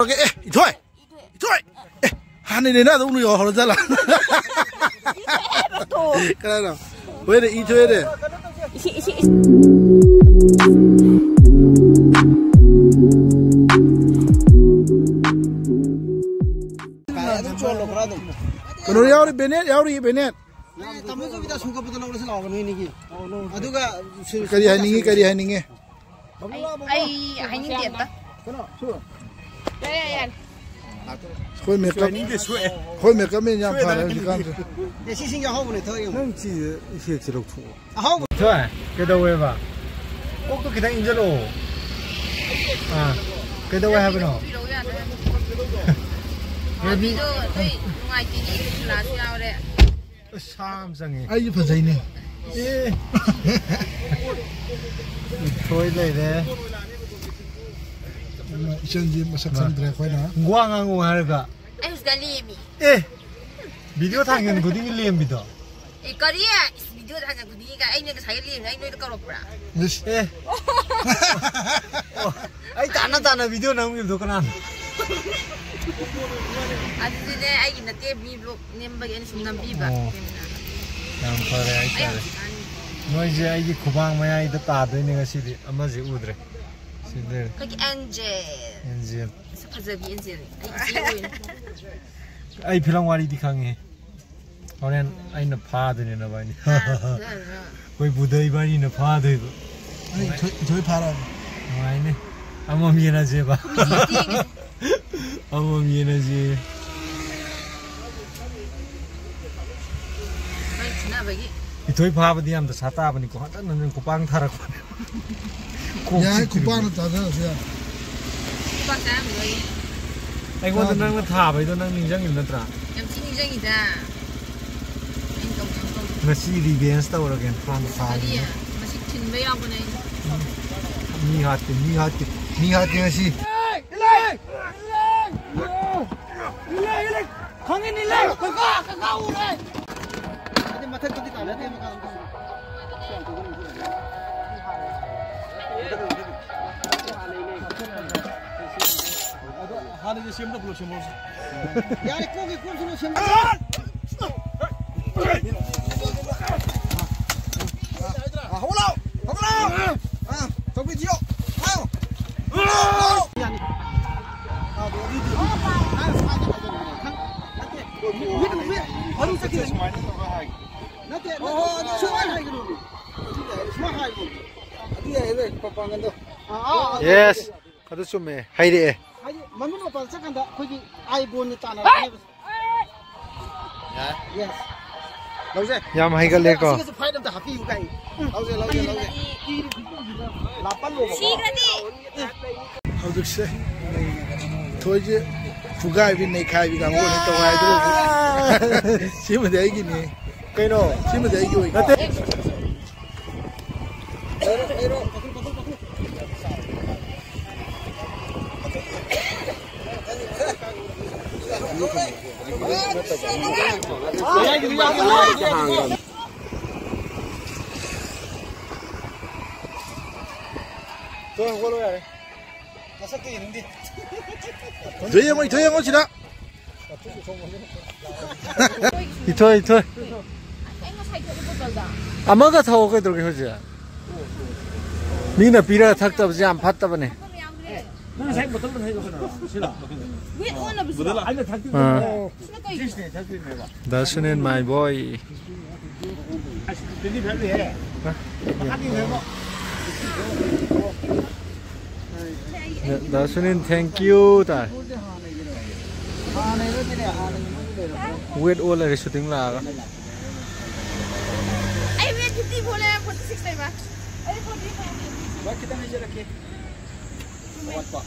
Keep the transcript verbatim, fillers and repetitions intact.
Okay, ꯑꯦ, ꯏꯊꯣꯏ! ꯏꯊꯣꯏ! ꯑꯦ, ꯍꯥꯟꯅꯩ ꯂꯥꯏꯅꯥꯗꯣ ꯑꯃꯨꯛ ꯌꯧꯍꯧꯔꯖꯥꯠꯂꯥ? ꯀꯅꯥꯅꯣ? ꯍꯣꯏꯅꯦ, ꯏꯊꯣꯏꯅꯦ꯫ ꯏꯁꯤ, ꯏꯁꯤ, ꯏꯁꯤ꯫ ꯀꯩꯅꯣ ꯌꯥꯎꯔꯤ, ꯕꯦꯅꯦꯠ ꯌꯥꯎꯔꯤ, ꯕꯦꯅꯦꯠ꯫ ꯇꯥꯃꯣ ꯆꯧꯀꯤꯗꯥꯔ ꯁꯨꯡꯀꯞꯄꯗ ꯂꯧꯔꯁꯤ ꯂꯥꯛꯑꯣ ꯅꯣꯏꯅꯤꯒꯤ꯫ ꯑꯗꯨꯒ ꯁꯨ-, ꯀꯔꯤ ꯍꯥꯏꯅꯤꯡꯉꯤ, ꯀꯔꯤ ꯍꯥꯏꯅꯤꯡꯉꯤ? ꯑꯩ, ꯑꯩ ꯍꯥꯏꯅꯤꯡꯗꯦ ꯑꯝꯇ꯫ ꯌꯥꯔꯦ, ꯌꯥꯔꯦ, ꯌꯥꯔꯦ꯫ ꯑꯩꯈꯣꯏ ꯃꯦꯀꯞ, ꯑꯩꯈꯣꯏ ꯃꯦꯀꯞ ꯃꯦꯟ ꯌꯥꯝ ꯐꯔꯦ ꯍꯧꯖꯤꯛꯀꯥꯟꯁꯦ꯫ ꯑꯦ, ꯁꯤꯁꯤꯡ ꯌꯥꯎꯍꯧꯕꯅꯦ, ꯊꯣꯛꯑꯦ ꯌꯦꯡꯉꯣ꯫ ꯅꯪ ꯁꯤ ꯏꯐꯦꯛꯁꯦ ꯂꯧꯊꯣꯛꯑꯣ꯫ ꯑꯍꯧꯕ꯫ ꯊꯣꯏ, ꯀꯩꯗꯧꯋꯦꯕ? ꯀꯣꯛꯇꯣ ꯈꯤꯇꯪ ꯏꯟꯖꯜꯂꯛꯑꯣ꯫ ꯑꯥ, ꯀꯩꯗꯧꯋꯦ ꯍꯥꯏꯕꯅꯣ? ꯔꯕꯤ꯫ ꯔꯕꯤꯗꯣ ꯅꯣꯏ ꯅꯨꯡꯉꯥꯏꯇꯦꯅꯦ, ꯀ꯭ꯂꯥꯁ ꯌꯥꯎꯔꯦ꯫ ꯑꯁ, ꯁꯥ ꯑꯃ ꯆꯪꯉꯦ꯫ ꯑꯩꯁꯨ ꯐꯖꯩꯅꯦ꯫ ꯑꯦ꯫ ꯏꯊꯣꯏ ꯂꯩꯔꯦ꯫ ꯏꯆꯟꯁꯤ ꯃꯁꯛ ꯃꯥ꯫ ꯈꯪꯗ꯭ꯔꯦ ꯑꯩꯈꯣꯏꯅ꯫ ꯋꯥ ꯉꯥꯡꯉꯨ ꯍꯥꯏꯔꯒ꯫ ꯑꯩ ꯍꯧꯖꯤꯛꯀꯥꯟ ꯂꯦꯝꯃꯤ꯫ ꯑꯦ! ꯚꯤꯗꯤꯑꯣ ꯊꯥꯡꯖꯟ ꯈꯨꯗꯤꯡꯒꯤ ꯂꯦꯝꯕꯤꯗꯣ꯫ ꯑꯦ, ꯀꯔꯤ? ꯏꯁ, ꯚꯤꯗꯤꯑꯣ ꯊꯥꯡꯖꯟ ꯈꯨꯗꯤꯡꯒꯤ ꯀꯥꯏ? ꯑꯩꯅ ꯉꯁꯥꯏꯒꯤ ꯂꯦꯝꯃꯤ, ꯑꯩ ꯅꯣꯏꯗ ꯀꯧꯔꯛꯄ꯭ꯔꯥ? ꯏꯁ꯫ ꯑꯦ꯫ ꯑꯣ, ꯑꯩ ꯇꯥꯅ ꯇꯥꯅ ꯚꯤꯗꯤꯑꯣ ꯅꯝꯈꯤꯕꯗꯣ ꯀꯅꯥꯅꯣ? ꯑꯗꯨꯗꯤꯅꯦ, ꯑꯩꯒꯤ ꯅꯠꯇꯦ, ꯃꯤ ꯕ꯭ꯂꯣꯛ ꯅꯦꯝꯕꯒꯤ ꯑꯩꯅ ꯁꯨꯝ ꯅꯝꯕꯤꯕ꯫ ꯑꯣ꯫ ꯌꯥꯝ ꯐꯔꯦ ꯑꯩ ꯍꯥꯏꯇꯥꯔꯦ꯫ ꯍꯧꯖꯤꯛꯀꯥꯟ ꯅꯣꯏꯁꯦ ꯑꯩꯒꯤ ꯈꯨꯕꯥꯡ ꯃꯌꯥꯏꯗ ꯇꯥꯗꯣꯏꯅꯦ ꯉꯁꯤꯗꯤ꯫ ꯑꯃꯁꯦ ꯎꯗ꯭ꯔꯦ꯫ ꯁꯤ ꯂꯩꯔꯦ꯫ ꯑꯩꯈꯣꯏꯒꯤ ꯑꯦꯟꯖꯦꯜ꯫ ꯑꯦꯟꯖꯦꯜ꯫ ꯃꯁꯛ ꯐꯖꯕꯤ ꯑꯦꯟꯖꯦꯜ꯫ ꯑꯩ ꯏꯆꯦ ꯑꯣꯏꯅ꯫ ꯑꯩ ꯐꯤꯂꯝ ꯋꯥꯔꯤꯗꯤ ꯈꯪꯉꯦ꯫ ꯍꯣꯔꯦꯟ ꯑꯩꯅ ꯐꯥꯗꯣꯏꯅꯦ ꯅꯕꯥꯅꯤ꯫ ꯑꯥ, ꯑꯥ, ꯑꯥ꯫ ꯑꯩꯈꯣꯏ ꯕꯨꯙ ꯏꯕꯥꯅꯤꯅ ꯐꯥꯗꯣꯏꯕ꯫ ꯑꯩ ꯏꯊꯣꯏ, ꯏꯊꯣꯏ ꯐꯥꯔꯛꯑꯒꯦ꯫ ꯅꯨꯡꯉꯥꯏꯅꯤ꯫ ꯑꯃꯃꯝ ꯌꯦꯟꯅꯁꯦꯕ꯫ ꯃꯤꯁꯦ ꯌꯦꯡꯉꯦ꯫ ꯑꯃꯃꯝ ꯌꯦꯟꯅꯁꯦ꯫ ꯃꯥꯏ ꯐꯨꯅꯕꯒꯤ꯫ ꯏꯊꯣꯏ ꯐꯥꯕꯗꯤ ꯌꯥꯝ ꯗꯁꯥ ꯇꯥꯕꯅꯤꯀꯣ꯫ ꯍꯟꯖꯟ ꯍꯟꯖꯟ ꯈꯨꯄꯥꯡ ꯊꯥꯔꯛꯄꯅꯦ꯫ ꯀꯣꯛ ꯌꯥꯏ, ꯆꯤꯛꯇ꯭ꯔꯤꯕ꯫ ꯈꯨꯄꯥꯛꯅ ꯆꯥꯖꯔꯁꯨ ꯌꯥꯏ꯫ ꯈꯨꯄꯥꯛ ꯆꯥꯔꯝꯈꯤꯔꯣꯏꯌꯦ꯫ ꯑꯩꯉꯣꯟꯗ ꯆꯥꯗ꯭ꯔꯤ꯫ ꯅꯪꯅ ꯊꯥꯕꯩꯗꯣ ꯅꯪ ꯅꯤꯡꯁꯤꯡꯉꯤꯕ ꯅꯠꯇ꯭ꯔꯥ? ꯌꯥꯝ ꯊꯤ ꯅꯤꯡꯁꯤꯡꯉꯤꯗ꯫ ꯑꯩꯅ ꯇꯧꯒꯦ, ꯌꯥꯝ ꯇꯧꯒꯦ꯫ ꯉꯁꯤ revenge ꯇꯧꯔꯒꯦꯅ ꯍꯥꯟꯅ ꯀꯔꯤ? ꯊꯥꯔꯤꯅꯦ꯫ ꯃꯁꯤ ꯊꯤꯟꯕ ꯌꯥꯎꯕꯅꯦ ꯑꯩꯅ꯫ ꯃꯤ ꯍꯥꯠꯇꯦ, ꯃꯤ ꯍꯥꯠꯇꯦ, ꯃꯤ ꯍꯥꯠꯇꯦ ꯉꯁꯤ꯫ ꯈꯪꯉꯦ, ꯅꯤꯜꯂꯦ꯫ ꯀꯀꯥ, ꯀꯀꯥ ꯎꯔꯦ꯫ ꯑꯗꯨ ꯃꯊꯛꯇꯗꯤ ꯇꯥꯟꯅꯗꯦ, ꯃꯈꯥꯗ ꯇꯥꯟꯅꯩ꯫ ꯍꯥꯟꯅꯒꯤ ꯁꯦꯝꯗ ꯄꯨꯂꯞ ꯁꯦꯝꯍꯧꯔꯁꯤ꯫ ꯌꯥꯔꯦ, ꯀꯣꯛꯀꯤ ꯀꯣꯛꯁꯨ ꯂꯣꯏꯁꯤꯜꯂꯣ꯫ ꯑ, ꯍꯧꯒꯠꯂꯣ! ꯍꯧꯒꯠꯂꯣ! ꯑ, ꯆꯧꯀ꯭ꯔꯤ ꯊꯤꯌꯣ! ꯍꯥꯏꯌꯣ! ꯌꯥꯅꯤ꯫ ꯑ, ꯑꯗꯨꯗꯤ ꯅꯪ ꯁꯨꯃꯥꯏꯅ ꯍꯥꯏꯒꯗꯕꯅꯦ꯫ ꯅꯠꯇꯦ, ꯃꯤꯠ, ꯃꯤꯠ, ꯃꯔꯨ ꯆꯠꯈꯤꯗꯣꯏꯅꯤ꯫ ꯅꯠꯇꯦ, ꯅꯠꯇꯦ, ꯁꯨꯃꯥꯏꯅ ꯍꯥꯏꯒꯗꯕꯅꯤ꯫ ꯁꯨꯃꯥꯏꯅ ꯍꯥꯏꯒꯗꯕꯅꯤ꯫ ꯑꯗꯨ ꯌꯥꯏꯌꯦ, ꯄꯥꯡꯒꯟꯗꯣ꯫ ꯑ, ꯑ, ꯑ꯫ Yes. ꯑꯗꯨ ꯆꯨꯝꯃꯦ, ꯍꯩꯔꯛꯑꯦ꯫ ꯍꯥꯏꯗꯤ ꯃꯃꯤꯠ ꯃꯄꯥꯟ ꯆꯠꯀꯥꯟꯗ ꯑꯩꯈꯣꯏꯒꯤ ꯑꯥꯏ ꯕꯣꯟꯅ ꯇꯥꯟꯅꯔꯛꯀꯅꯦꯕ꯫ Yes꯫ ꯂꯧꯁꯦ꯫ ꯌꯥꯝ ꯍꯩꯒꯠꯂꯦꯀꯣ꯫ ꯑꯁꯤꯒꯁꯨ fight ꯑꯝꯇ ꯍꯥꯞꯄꯤꯌꯨ ꯀꯥꯏ꯫ ꯂꯧꯁꯦ, ꯂꯧꯁꯦ, ꯂꯧꯁꯦ꯫ ꯂꯥꯞꯄꯜꯂꯣꯕꯀꯣ꯫ ꯁꯤꯈ꯭ꯔꯅꯤ꯫ ꯍꯧꯖꯤꯛꯁꯦ ꯊꯣꯏꯁꯦ ꯐꯨꯒꯥꯏꯕꯤ ꯅꯩꯈꯥꯏꯕꯤ ꯀꯥꯡꯕꯨꯅꯤ ꯇꯧꯒꯥꯏꯗꯣꯔꯤꯁꯦ꯫ ꯁꯤꯃꯗꯤ ꯑꯩꯒꯤꯅꯤ꯫ ꯀꯩꯅꯣ? ꯁꯤꯃꯗꯤ ꯑꯩꯒꯤ ꯑꯣꯏ꯫ ꯅꯠꯇꯦ꯫ ꯏꯊꯣꯏ ꯌꯦꯡꯉꯣ, ꯏꯊꯣꯏ ꯌꯦꯡꯉꯣ ꯁꯤꯗ꯫ ꯏꯊꯣꯏ, ꯏꯊꯣꯏ꯫ ꯑꯃꯒ ꯊꯛꯑꯣ ꯀꯩꯗꯧꯔꯒꯦ ꯍꯧꯖꯤꯛ? ꯃꯤꯅ ꯄꯤꯔꯒ ꯊꯛꯇꯕꯁꯦ ꯌꯥꯝ ꯐꯠꯇꯕꯅꯦ꯫ ꯅꯪ ꯉꯁꯥꯏ ꯕꯣꯇꯜꯗ ꯊꯛꯏꯗꯣ ꯀꯩꯅꯣ? ꯁꯤꯔꯣ? ꯋꯦꯠ ꯑꯣꯟꯅꯕꯁꯤꯔꯣ? ꯑꯩꯅ ꯊꯛꯇꯣꯏꯗꯣ ꯑꯥ꯫ ꯁꯤꯅ ꯀꯩꯒꯤꯅꯣ? ꯁꯤꯛꯁꯅꯦ ꯊꯛꯇꯣꯏꯅꯦꯕ꯫ ꯗꯥ ꯁꯨꯅꯤꯜ, my boy꯫ ꯑꯁ, ꯇ꯭ꯋꯦꯟꯇꯤ ꯐꯥꯏꯚ ꯂꯩꯍꯦ꯫ ꯃꯈꯥꯗꯤ ꯌꯦꯡꯉꯣ꯫ ꯗꯥ ꯁꯨꯅꯤꯜ, thank you ꯇꯥꯔꯦ꯫ ꯋꯦꯠ ꯑꯣꯜ ꯂꯩꯔꯦ shooting ꯂꯥꯛꯑꯒ꯫ ꯑꯩ ꯋꯦꯠ ꯐꯤꯐꯇꯤ ꯐꯣꯔ ꯂꯩꯔꯦ, ꯐꯣꯔꯇꯤ ꯁꯤꯛꯁ ꯂꯩꯕ꯫ ꯑꯩ ꯐꯣꯔꯇꯤ ꯐꯥꯏꯚ ꯂꯩ꯫ ꯚꯥꯏ, ꯈꯤꯇꯪ ꯍꯩꯖꯔꯛꯀꯦ꯫ ꯑꯋꯥꯠꯄ꯫